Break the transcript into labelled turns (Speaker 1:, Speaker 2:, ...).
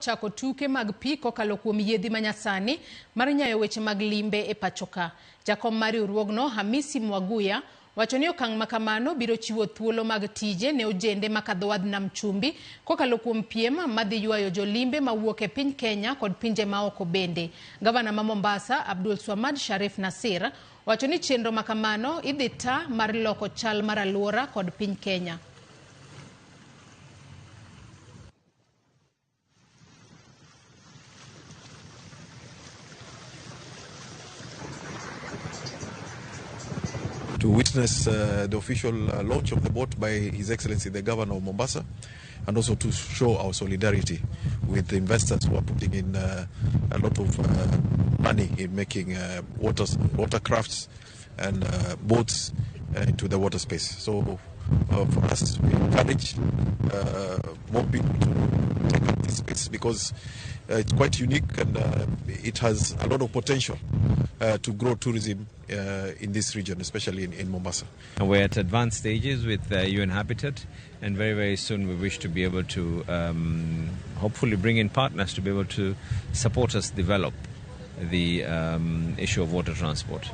Speaker 1: Chako tuke mag pi kokalo kuom yiedhi manyasani mar nyayo weche mag limbe e pachoka. Jakom mar riwruogno Hamisi Mwaguya wacho ni okang' ma kamano biro chiwo thuolo mag tije ne ojende makadho wadh nam chumbi kokalo kuom piem madhi ywayo jolimbe mawuok e piny Kenya kod pinje maoko bende. Gavana ma Mombasa Abdul Swamad Sharif Nasir wacho ni chenro ma kamano idhi ta mar loko chal mar aluora kod piny Kenya.
Speaker 2: To witness the official launch of the boat by His Excellency the Governor of Mombasa, and also to show our solidarity with the investors who are putting in a lot of money in making watercrafts and boats into the water space. So for us, we encourage more people to take up this space because it's quite unique and it has a lot of potential to grow tourism in this region, especially in Mombasa.
Speaker 3: And we're at advanced stages with UN Habitat, and very, very soon we wish to be able to hopefully bring in partners to be able to support us develop the issue of water transport.